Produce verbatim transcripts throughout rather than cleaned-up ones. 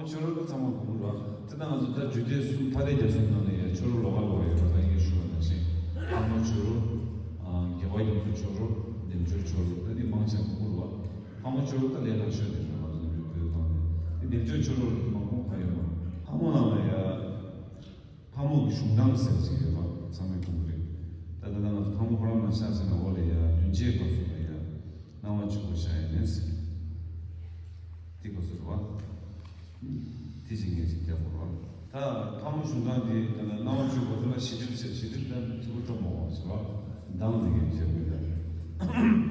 ཆོས་རབ་ཚང་མ་གོང་ར། དེ་དང་ང་ཚོ་ད་རྒྱུད་སྡེ་གསུམ་ཕ་རེ་རྒྱ་གསུམ་ནང་ནས་ཡང་ཆོས་རབ་ལོགས་ཀ་ལོགས་ཡོད་ར། ད་ངས་ཞུ་བ་ནང་བཞིན་ཕག་མོ་ཆོས་རབ། རྒྱལ་བ་རྒྱ་མཚོ་ཆོས་རབ། བདེ་མཆོག་ཆོས་རབ། ད་འདི་མང་ཆེ་གོང་ར། ཕག་མོ་ཆོས་རབ་ད་ལས་སླ་ཤོས་དེ་རེད། ང་ཚོ་འདི་བོད་སྟོང་ནས་དེ་བདེ་མཆོག་ཆོས་རབ་མང་པོ་ཕ་ཡོད་མ། ཕག་མོ་ནང་ལ་ཡ། ཕག་མོ་གི་གཞུང་དང་ཟེར་ཅིག་ཡོད་པ་ཚང་མས་མཐོང་གི་རེད། ད་ལྟ་ང་ཚོ་ཕག་མོ་ཁོ་རང་མ་ཆགས་ཟེར་ན་འོ་ལེ་ཡ་བདུན་ཅའི་སྐབས་སུ་ལ་ཡ་སྣང་བ་ཆོས་སྐུ་ཤར་ཡ་ནས་ཟེར། དེ་སྐབས་སུ་རེད་བ། དེ་ཅིག་ངས་ཅིག་རྒྱག་དགོས་རེད་བ། ད་ཕག་མོ་གཞུང་དང་དེ་ད་ལྟ་སྣང་བ་ཆོས་སྐུ་ཟེར་ན་ཞི་ཁྲིད་ཟེར། ཞི་ཁྲིད་ད་ཐུ་བོ་སྤྲོ་མོ་བ་ཟེར་བ། མདང་དེ་ངས་བརྗེད་དགོས་ད།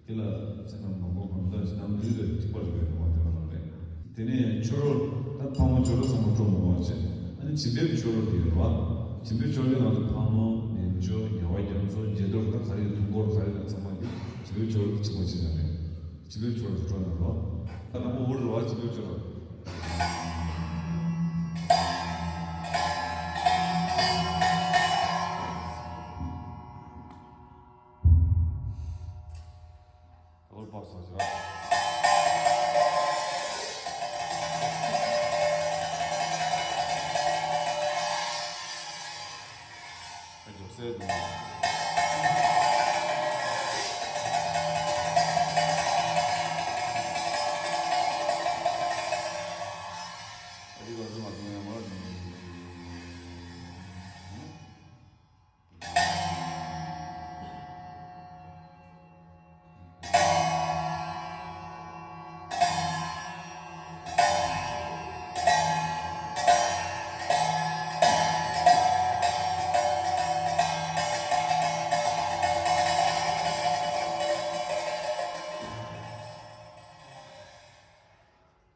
དེ་ལ་ཚེ་དང་མ་འགོར་གང་དག་ཅི་དང་ལུས་ལ་ཐིགས་པ་རེ་རེ་ཡོང་བ་དེ་ལ་རེད། དེ་ནས་ཆོས་རོལ་ད་ཕག་མོ་ཆོས་རོལ་ཚང་མ་སྤྲོ་མོ་བ་བྱས། ཨ་ནི་བྱིན་འབེབས་ཆོས་རོལ་དེ་ཡོད་རེད་བ། བྱིན་འབེབས་ཆོས་རོལ་དེ་ང་ཚོ་ཕག་མོ་བདེ་མཆོག་རྒྱལ་བ་རྒྱ་མཚོ་འཇལ་རྡོར་ད་ག་རེ་དུང་འཁོར་ག་རེ་ལ་ཚང་མ་གི་བྱིན་འབེབས་ཆོས་རོལ་དེ་གཅིག་པ་གཅིག་རང་རེད། བྱིན་འབེབས་ཆོས་རོལ་དེ་སྤྲོ་ན་རོ། ད་དང་པོ་འུར་རེད་བ། བྱིན་འབེབས་ཆོས་རོལ། ཨོལ་པ་སོགས་ཀྱི་ར། ཨ་ཇོ་སེ་དུ། ཨ་ཇི་ག་ཟུ་མ་ཐུང་ཡ་མ་ར་ནི།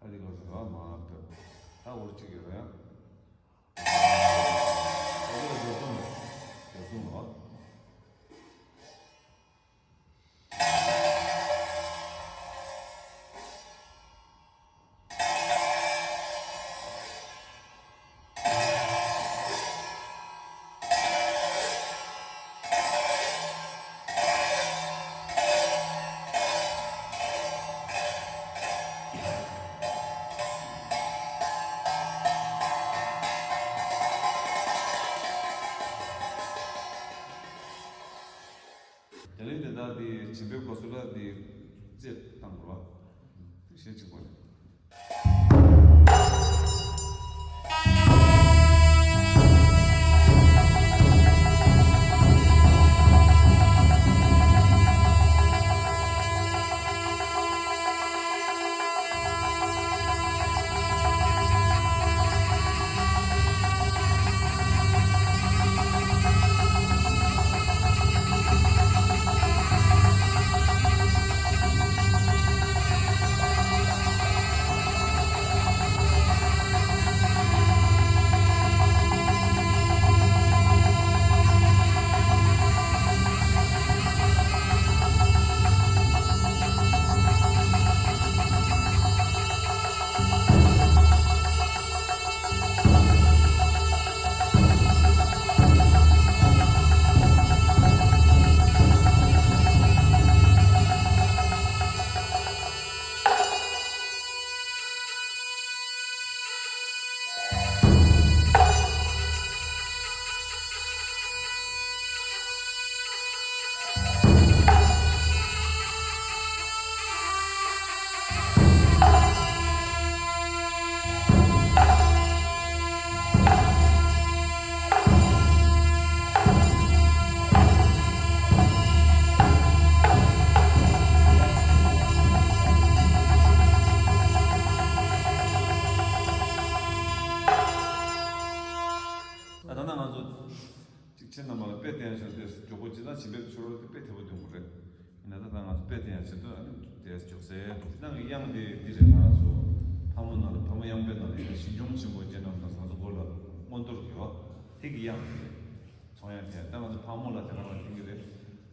ཨ་ནི་ག་ཟེར་བ་མ་ལབ་ད། ད་འུར་གཅིག་ཡོད་རེད་ཡ། ཨ་ནི་ལ་འཇོག་སོང་། འཇོག་སོང་ལ། དེ་ལས་དེ་དག་དེ་བྱིན་པའི་སྐབས་སུ་ལ་དེ་རྩེ་བཏང་དགོས་ར། དེ་གཞན་གཅིག་པ་རེད། དཔེ་བསྟན་ཡག་ཆེད་དུ་དེ་མགྱོགས་པོ་ཇི་ལྟར་བྱིན་པའི་ཆོ་རོགས་དེ་དཔེ་དལ་པོ་འདོན་དགོས་རེད། ཡིན་ན་ད་ལྟ་ང་ཚོ་དཔེ་བསྟན་ཡག་ཆེད་དུ་ཨ་ནི་དེ་མགྱོགས་སེ་ནང་གི་དབྱངས་དེ་འདི་རེད། ང་རང་ཚོ་ཕག་མོ་ནང་ལ་ཕག་མོ་དབྱངས་དཔེ་ནང་ལ་ཡིན་ན་ཞིང་སྐྱོང་ཆེན་པོ་རྗེ་རྣམ་ཐར་ང་ཚོ་སྒོ་ལ་སྔོན་གཏོར་གྱི་བ་དེ་གི་དབྱངས་དེ་རེད། ཚོང་ཡང་འཐེན། ད་ང་ཚོ་ཕག་མོ་ལ་དེ་ག་རང་འཐེན་གྱི་རེད།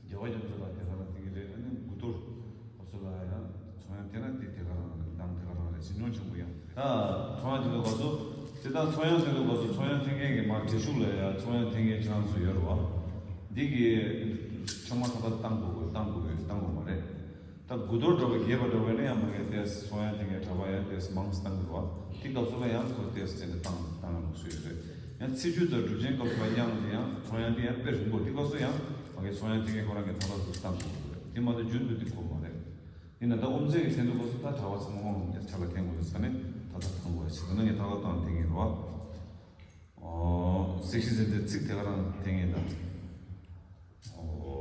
རྒྱལ་བ་རྒྱ་མཚོ་ལ་དེ་ག་རང་འཐེན་གྱི་རེད། ཨ་ནི་དགུ་གཏོར་སྐབས་སུ་ལ་ཡང་ཚོང་ཡང་འཐེན་ན་དེ་དེ་ག་རང་རེད། གདངས་དེ་ག་རང་རེད། ཞིང་སྐྱོང་ཆེན་པོ་ཡང་། ད་ཚོང་ཡང་འཐེན་དུས་སྐབས་སུ་དེ་ལྟར་ཚོང་ཡང་འཐེན་དུས་སྐབས་སུ་ཚོང་ཡང་འཐེན་མཁན་གྱི་མར་འགྲེལ་ཤུགས་ལ་ཡང་ཚོང་ཡང་འཐེན་མཁན་ཁྱེད་རང་ཚོ་ཡོད་རེད་བ། འདི་གི་ཚང་མ་ཁ་པར་བཏང་དགོས་དགོས་བཏང་དགོས་དགོས་བཏང་དགོས་མ་རེད། ད་དགུ་གཏོར་འདྲ་བ་རྒྱས་པ་འདྲ་བ་ཡིན་ན་ཡང་མ་གཏོགས་དེ་ཚོང་ཡང་འཐེན་མཁན་གྲྭ་པ་ཡང་དེ་མང་སྟེ་བཏང་གི་རེད་བ། དེ་སྐབས་སུ་ལ་ཡང་ཁོ་དེ་བྱས་ནས་བཏང་བཏང་ཡང་ལུགས་སྲོལ་ཡོད་རེད། ཡང་ཚེས་བཅུ་དང་སྒྲུབ་ཆེན་སྐབས་སུ་ལ་དབྱངས་དེ་ཡང་ཚོང་ཡང་དེ་ཡང་དཔེ་རིང་པོ། དེ་སྐབས་སུ་ཡང་མ་གཏོགས་ཚོང་ཡང་འཐེན་མཁན་ཁོ་རང་གིས་ད་ལྟ་སུ་བཏང་དགོས་རེད། དེ་མ་གཏོགས་རྒྱུན་དུ་དེ་དགོས་མ་རེད། ཡིན་ན་ད་དབུ་མཛད་ཀྱིས་འཐེན་དུས་སྐབས་སུ་ད་གྲྭ་པ་ཚང་མ་དབང་ལུང་ཆ་ལ་འཐེན་དགོས་རེད་ཟེར་ནས་ད་ལྟ་བཏང་དགོས་རེད་ཟེར་ན་ངས་ད་ལྟ་བཏང་འཐེན་གྱི་རེད་བ། ཨོ། སེག་ཤི་ཟེར་དེ་ཚིག་དེ་ག་རང་འཐེན་ངེས་དང་། ཨོ།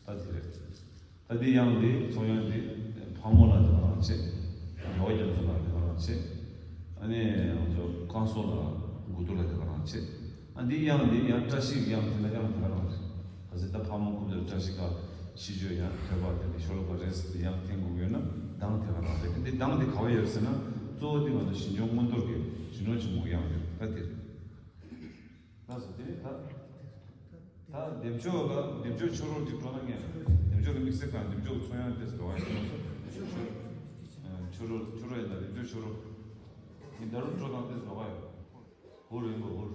ད་འདི་རེད། ད་འདི་དབྱངས་འདི་ཚོང་དབྱངས་འདི་ཕག་མོ་ལ་དེ་ག་རང་བྱེད། རྒྱལ་བ་རྒྱ་མཚོ་ལ་དེ་ག་རང་བྱེད། ཨ་ནི་ང་ཚོ་བསྐང་གསོ་ལ་དགུ་གཏོར་ལ་དེ་ག་རང་བྱེད། ཨ་འདི་དབྱངས་འདི་ཡང་བཀྲ་ཤིས་དབྱངས་དེ་ལ་དབྱངས་དེ་ག་རང་བྱེད། ག་ཚོད་ད་ཕག་མོ་ཁུ་ཚོས་བཀྲ་ཤིས་ཀ་ཤིས་བརྗོད་ཡང་ཐོས་པ་དེ་འདི་ཤོ་ལོ་ཀ་རེ་ཟེར་དེ་དབྱངས་འཐེན་དགོས་ཡོད་ན་གདངས་དེ་ག་རང་རེད། འདི་གདངས་དེ་ག་བ་ཡོད་ཟེར་ན་གཙོ་བོ་དེ་ང་ཚོ་ཞིང་སྐྱོང་སྔོན་གཏོར་གྱི་ཞིང་སྐྱོང་ཆེན་མོ་དབྱངས་དེ་རེད། ད་དེ་རེད། ལགས་སོ། དེ་ནས་ད་ད་འདེམས་ཤོག་ལ་འདེམས་ཤོག་ཆོ་རོགས་ཅིག་སྤྲོ་ན་ངས་འདེམས་ཤོག་ལ་དམིགས་བསལ་གང་འདེམས་ཤོག་ཚོང་ཡང་ཏེས་འགྲོ་བ་ཡིན། ཆོ་རོགས་ཆོ་རོགས་ཡིན་ད་འདེམས་ཤོག་ཆོ་རོགས་ཡིན་ད་རུང་སྤྲོ་དང་ཏེས་འགྲོ་བ་ཡོད། འུར་ཡིན་པ་འུར།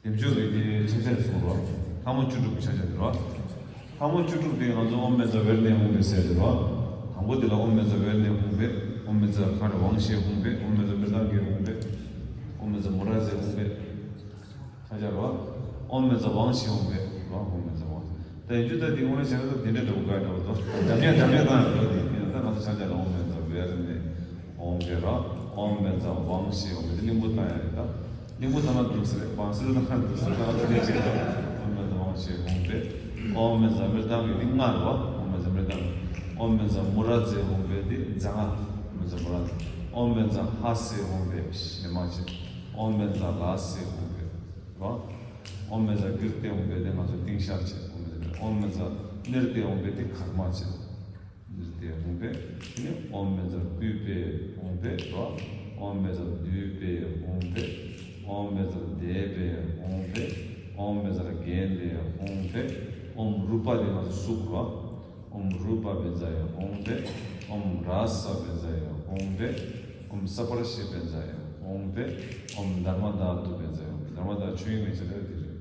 འདེམས་ཤོག་གི་དེ་ཆ་ཆ་སོང་རོགས། ལྷ་མོ་བཅུ་དྲུག་གི་ཆ་ཆ་དེ་རོགས། ལྷ་མོ་བཅུ་དྲུག་དེ་ང་ཚོ་ཨོཾ་མཉྫ་བེར་ནེ་ཧཱུྃ་ཕཊ་ཟེར་དེ་རོགས། དང་པོ་དེ་ལ་ཨོཾ་མཉྫ་བེར་ནེ་ཧཱུྃ་ཕཊ། ཨོཾ་མཉྫ་ཁ་ཊྭཱ་ཝཾ་ཤེ་ཧཱུྃ་ཕཊ། ཨོཾ་མཉྫ་མི་ཏ་གེ་ཧཱུྃ་ཕཊ། ཨོཾ་མཉྫ་མུ་དྲ་ཛེ་ཧཱུྃ་ཕཊ། ཆ་ཆ་རོགས། ཨོཾ་མཉྫ་ཝཾ་ཤེ་ཧཱུྃ་ཕཊ་རོགས། ཨོཾ་མཉྫ་ཝཾ། ད་ཡིན་རྒྱུ་ད་དེ་དངོས་གནས་བྱས་ན་ད་དེ་འདྲ་འདྲ་པོ་དགའ་འདྲ་པོ་འདུག་འདྲ་མཉམ་འདྲ་མཉམ་བཏང་ཡོད་འགྲོ། དེ་ཡིན་ན་ད་ང་ཚོ་ཆ་ཆ་ལ་ཨོཾ་མཉྫ་བེར་ནེ་ཧཱུྃ་ཕཊ་རོགས། ཨོཾ་མཉྫ་ཝཾ་ཤེ་ཧཱུྃ་ཕཊ་དེ་གླིང་བུ་བཏང་ཡ་རེད་ད། སྙིང་པོ་ཐ་མ་འདུག་ཟེར་རེད། བང་སོའི་ནང་འདུག་ཟེར་ད་ཨ་ཙི་ནས་བྱས་ཏེ། ཨོཾ་མཉྫ་ཝང་ཞེས་འོངས་པས། ཨོཾ་མཉྫ་མི་རྟག་གི་འདི་ལྔ་རེད་བ། ཨོཾ་མཉྫ་མི་རྟག་ཨོཾ་མཉྫ་མུ་ར་ཛེ་འོངས་པས་འདི་ཛ་ལྔ། ཨོཾ་མཉྫ་མུ་ར་ཛེ། ཨོཾ་མཉྫ་ཧ་སེ་འོངས་པས་ཞེ་མ་བྱས། ཨོཾ་མཉྫ་ལ་སེ་འོངས་པས་རེད་བ། ཨོཾ་མཉྫ་ཀིརྟེ་འོངས་པས་འདི་ང་ཚོ་ཏིང་ཤར་བྱས། ཨོཾ་མཉྫ། ཨོཾ་མཉྫ་ནིརྟེ་འོངས་པས་འདི་གར་མ་བྱས། ནིརྟེ་འོངས་པས། དེ་ནས་ཨོཾ་མཉྫ་ཏུཏྟཱ་པེ་འོངས་པས་རོ། ཨོཾ་མཉྫ་དཱུརྦྷེ་འོངས་པས། ཨོཾ་མཉྫ་དྷེ་པེ་འོངས་པས། ཨོཾ་མཉྫ་གནྡྷེ་འོངས་པས། ཨོཾ་རུ་པ་དེ་ང་ཚོ་གཟུགས་རོ། ཨོཾ་རུ་པ་བཛྲ་ཡེ་འོངས་པས། ཨོཾ་ར་ས་བཛྲ་ཡེ་འོངས་པས། ཨོཾ་སྤར་ཤ་བཛྲ་ཡེ་འོངས་པས། ཨོཾ་དྷརྨ་དྷཱ་ཏུ་བཛྲ་ཡེ་འོངས་པས། དྷརྨ་དྷཱ་ཏུ་ཆོས་དབྱིངས་མན་ཆད་དེ་རེད།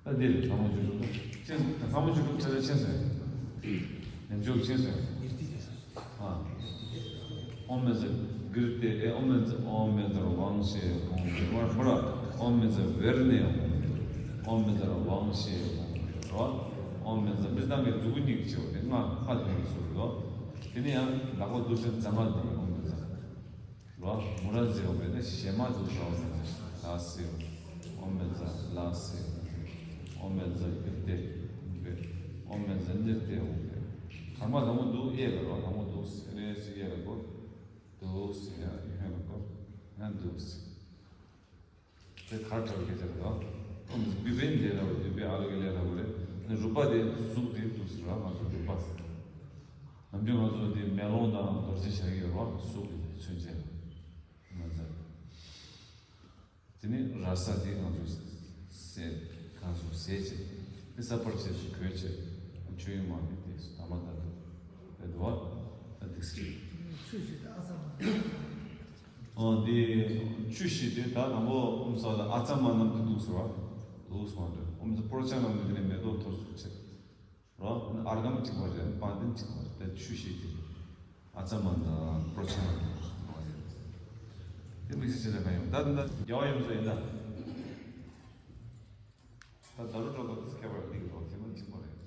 ད་འདིར་ལྷ་མོ་འཇུག་སྒོ་ཅན་ལྷ་མོ་འཇུག་སྒོ་ཆ་ཆ་ཆེན་སོང་། ཉམས་འཇུག་ཆེན་སོང་། ཨ། ཨོཾ་མཉྫ་ཀིརྟེ་ཨེ། ཨོཾ་མཉྫ། ཨོཾ་མཉྫ་ཝང་ཞེས་འོངས་པས། མར་ཁོ་ར་ཨོཾ་མཉྫ་ཝེར་ནེ་འོངས་པས། ཨོཾ་མཉྫ་ཝང་ཞེས་འོངས་པས་རོ། ཨོཾ་མཉྫ་མི་རྟག་གི་མཛུ་གུ་གཉིས་ཀྱི་བྱེད་པ་དེ་ལྔ་ཁ་དོན་གྱི་ཚུལ་རོ། དེ་ནས་ཡང་ལག་པ་འདུག་སེ་ཛ་ལྔ་འདུག་ཨོཾ་མཉྫ། རོ། མུ་ར་ཛེ་འོངས་པས་ན་ཞེ་མ་འདུག་ཟེར་བ་ནི་ལ་སེ། ཨོཾ་མཉྫ་ལ་སེ། ཨོཾ་མཉྫ་ཀིརྟེ་འོངས་པས། ཨོཾ་མཉྫ་ནིརྟེ་འོངས་པས། གར་མ་དང་པོ་འདུག་གཡས་ལ་རོ། དང་པོ་འདུག་སེ་རེ་ཞིག་གཡས་ལ་བསྐོར། འདུག་སེ་ཡང་གཡོན་ལ་བསྐོར། ཡང་འདུག་སེ། དེ་གར་འདྲ་བའི་སྐད་ཆ་རེད་དོ། ཨོཾ་མཉྫ་པུཊ་པེ་ནི་དེ་ལ་བ་པུཊ་པེ་ཨ་ལོ་ཀེ་ལེ་ལ་བ་རེད། ཨ་ནི་རུ་པ་དེ་གཟུགས་དེ་འདུག་སེ་རོ། ང་ཚོ་རུ་པ་ཟེར། ནམ་རྒྱུན་ང་ཚོ་འདི་མེ་ལོང་དང་རྡོ་རྗེ་འཆང་གི་རོ། གཟུགས་ཀྱི་མཚོན་བྱེད་ལ་མ་ཟད། དེ་ནི་ར་ས་དེ་ང་ཚོ་ཟས་གང་སོང་ཟས་བྱེད། དེ་ས་པར་བྱེད་ཀྱི་གོས་བྱེད། ཆོས་དབྱིངས་མ་ཡིན་པའི་དེ་དྷརྨ་དྷཱ་ཏུ་རེད་དོ། ད་འདུག་སེ། ཆུ་བཞི་དེ་ཨ་ཙ་མ། ཨོ་འདི་ཆུ་བཞི་དེ་ད་དང་པོ་ཨོཾ་ས་ལ་ཨ་ཙ་མ་ནམ་དུ་འདུག་སེ་བ། འདུག་སེ་མ་འདུག་ཨོཾ་ས་པྲོ་ཆ་ནམ་དུ་དེ་ནས་མེ་ཏོག་འཐོར་ཚུགས་བྱེད། རོ། ཨརྒྷཾ་གཅིག་པ་རེད། པཱདྱཾ་གཅིག་པ་རེད། ད་ཆུ་བཞི་དེ། ཨ་ཙ་མ་དང་པྲོ་ཆ་ནམ་དང་། དེ་དམིགས་བསལ་བྱེད་ལས་གང་ཡོང་། ད་ད་རྒྱལ་བ་ཡོངས་སུ་ཡིན་ད། ད་ད་རུ་ཀྲོ་ཏོ་དེ་ཁྱད་པར་འདི་གི་རོ། དེ་མ་གཅིག་པ་རེད།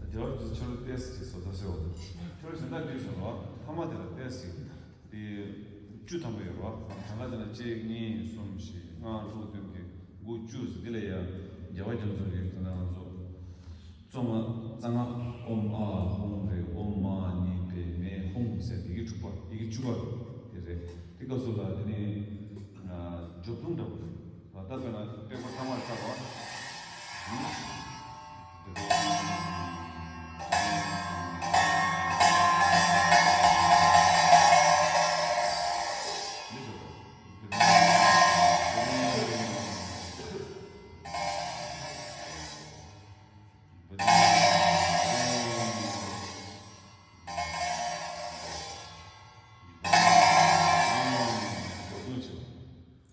དེ་བར་དུ་ཁྱོད་ལ་ཏོག་ཙམ་ཅིག་བཟོ་ལྟ་ཟེར་བ། ཁྱོད་གཞན་དག་འདུས་སོང་ལ་ཐ་མ་དེ་ལ་ཏོག་ཙམ་ཅིག་དེ་བཅུ་ཐམ་པ་ཡོད་རོ། གང་ལྟར་ན་གཅིག་གཉིས་གསུམ་བཞི་ལྔ་དྲུག་བདུན་བརྒྱད་དགུ་བཅུ་ཟེར། འདི་ལ་ཡ་རྒྱལ་བ་རྒྱ་མཚོ་གི་དེ་ན་ང་ཚོ་རྩོམ་རྩ་སྔགས་ཨོཾ་ཨཱཿཧཱུྃ་རེད། ཨོཾ་མ་ཎི་པདྨེ་ཧཱུྃ་ཟེར། ཡི་གེ་དྲུག་པ། ཡི་གེ་བཅུ་པ་དེ་རེད། དེ་སྐབས་སུ་ལ་དེ་ནི་ཨ་སྦྱོར་དུང་འདྲ་པོ་རེད། ད་ལྟ་དཔེར་ན་དཔེ་ཁོ་ཐ་མར་བཏགས་པ།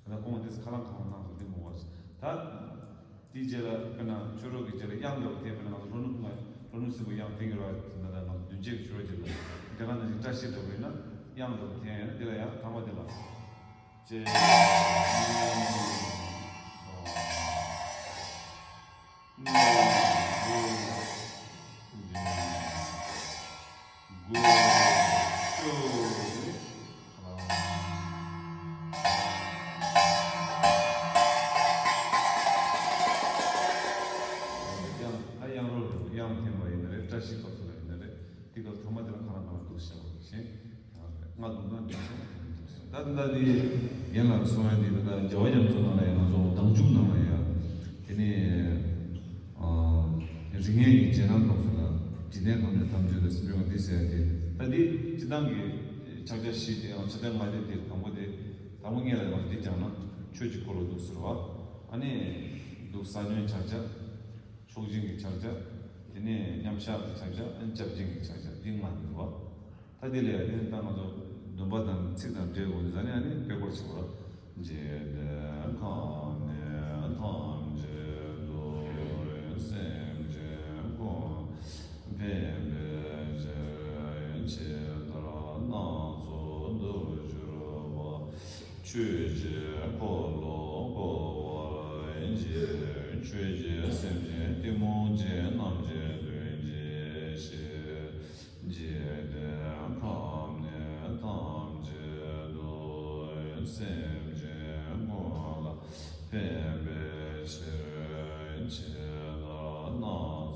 ད་ཁོང་དེ་ཁ་ལང་ཁ་ལང་གནང་སོང་། དེ་མོ་བ་ཞིག་ད། དེའི་རྗེས་ལ་དཔེར་ན་ཆོས་རོགས་ཀྱི་རྗེས་ལ་དབྱངས་འདྲ་པོ་དེ། དཔེར་ན་ང་ཚོ་ལྷོ་ནུབ་ལ་ལྷོ་ནུབ་སྲིན་པོ་དབྱངས་འཐེན་གྱི་རོགས་ད། ད་ང་ཚོ་མདུན་བསྐྱེད་ཀྱི་ཆོས་རོགས་རྗེས་ལ་དེ་ག་ནང་བཞིན་བཀྲ་ཤིས་འདྲ་པོ་ཡིན་ན་དབྱངས་འདྲ་པོ་འཐེན་ཡིན་ན། དེ་ལ་ཡང་ཐ་མ་དེ་ལ་ཅེ། དགུ། བཅུ། ཡང་ཨ་དབྱངས་རོལ་དབྱངས་འཐེན་པ་ཡིན་ན་རེད། བཀྲ་ཤིས་སྐབས་སུ་ལ་ཡིན་ན་རེད། དེ་སྐབས་ཐ་མ་དེ་ལ་ཁ་ལང་ཁ་ལང་འདུག་བྱ་བ་བཞིན་ཡང་རེད། ལྔ་འདུག་ན་འདུག་བྱ་བ་འདུག་ད། ད་ལྟ་འདི་རྒན་ལགས་གསུང་ཡ་འདི་ད་ལྟ་རྒྱལ་བ་རྒྱ་མཚོ་ནང་ལ་ཡང་ང་ཚོ་བདག་འཇུག་ནང་ལ་ཡང་དེ་ནས་རིགས་ལྔའི་རྗེས་གནང་སྐབས་སུ་ལ་འཇིག་རྟེན་ཁམས་ནས་དམ་ཆོས་དང་སེམས་བྱུང་འདི་ཟེར་ཡ་འདི་ད་འདི་སྤྱི་བཏང་གི་ཕྱག་རྒྱ་བཞི་དེའང་ཕྱག་རྒྱ་ལྔ་དེ་འདི་དང་པོ་དེ་དང་པོ་ངེད་ལ་ཡང་འདི་སྦྱངས་ན་ཆོས་ཀྱི་འཁོར་ལོ་འདུག་ཟེར་བ། ཨ་ནི་འདུག་ས་ཉོན་ཕྱག་རྒྱ། ཕྱོགས་བཅིངས་ཀྱི་ཕྱག་རྒྱ། དེ་ནས་མཉམ་གཞག་གི་ཕྱག་རྒྱ། ཨ་ནི་སྐྱབས་སྦྱིན་གྱི་ཕྱག་རྒྱ། འདི་ལྔ་འདུག་བ། ད་དེ་ལས་དེ་ནི་ད་ང་ཚོ་འདོན་པ་དང་ཚིག་དང་འབྲེལ་དགོས་ཟེར་ནས་ཨ་ནི་དཔེ་སྐོར་བྱེད་པ། འཇིག་རྟེན་ཁམས་ནས་ཐམས་ཅད་འདུལ། སེམས་ཅན་ཀུན་ཕན་པའི་ཕྱིར། ཇི་ལྟར་སྣ་ཚོགས་འདུལ་གྱུར་པ། ཆོས་ཀྱི་འཁོར་ལོ་བསྐོར་བར་བགྱི། ཆོས་ཀྱི་སེམས་ཅན་གཏི་མུག་ཅན་རྣམས་ཀྱི་དོན་གྱི་ཕྱིར། འཇིག་རྟེན་ཁམས་ནས་ཐམས་ཅད་འདུལ། སེམས་ཅན་ཀུན་ལ་ཕན་པའི་ཕྱིར། ཇི་ལྟར་སྣ་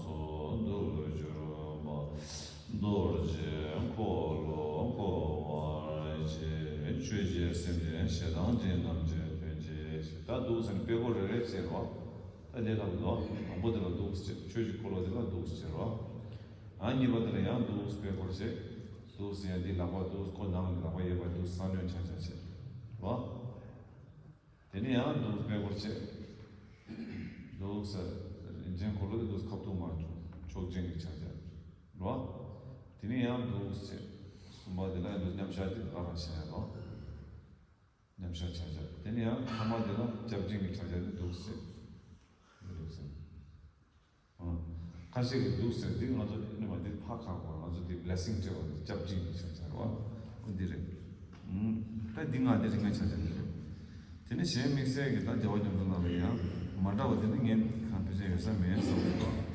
ཚོགས་འདུལ་གྱུར་པ། རྡོ་རྗེ་འཁོར་ལོ་བསྐོར་བར་བགྱི། ཆོས་ཀྱི་སེམས་ཅན་ཞེ་སྡང་ཅན་རྣམས་ཀྱི་དོན་གྱི་ཕྱིར། ད་འདུག་ཟེར་ནས་དཔེ་སྐོར་རེ་རེ་བྱེད་རོགས། ད་ལས་སླ་པོ་འདུག་དང་པོ་དེ་ལ་འདུག་ཟེར། ཆོས་ཀྱི་འཁོར་ལོ་དེ་ལ་འདུག་ཟེར་རོགས། ཨ་གཉིས་པ་དེ་ལ་ཡང་འདུག་དཔེ་སྐོར་བྱེད། འདུག་ཟེར་ཡ་འདི་ལག་པ་འདུག་ཁོ་ནང་ལ་ལག་པ་གཡས་པ་འདུག་ས་ཉོན་ཆ་ཆ་བྱེད་རོགས། དེ་ནས་ཡང་འདུག་དཔེ་སྐོར་བྱེད། འདུག་ས་རིན་ཆེན་འཁོར་ལོ་དེ་འདུག་ཁ་ཐུག་མར་བྱུང་། ཕྱོགས་བཅིངས་ཀྱི་ཕྱག་རྒྱ་རོགས། དེ་ནས་ཡང་འདུག་བྱེད། གསུམ་པ་དེ་ལ་འདུག་མཉམ་གཞག་དེ་ལ་རང་བྱེད་ཡ་རོགས། མཉམ་གཞག་ཕྱག་རྒྱ། དེ་ནས་ཡང་ཐ་མ་དེ་ལ་སྐྱབས་སྦྱིན་གྱི་ཕྱག་རྒྱ་དེ་འདུག་བྱེད། འདུག་ཟེར། ཁ་ཤས་ཀྱིས་འདུག་ཟེར་འདི་ང་ཚོ་ནི་མ་འདི་ཕ་ཁག་པ། ང་ཚོ་འདི་བླེ་སིང་སྤྲད་པ་འདི་སྐྱབས་སྦྱིན་གྱི་ཕྱག་རྒྱ་རེད་བ། འོ་འདི་རེད། ད་འདི་ང་འདི་རིགས་ངན་ཆ་ཆ་འདི་རེད། དེ་ནི་གཞན་དམིགས་བསལ་གྱི་ད་རྒྱལ་བ་རྒྱ་མཚོ་ནང་ལ་ཡང་མ་འདྲ་བ་དེ་ནི་ངས་གང་ཕལ་ཆེར་ཡོད་ས་མེད་བསམ་གྱི་འདུག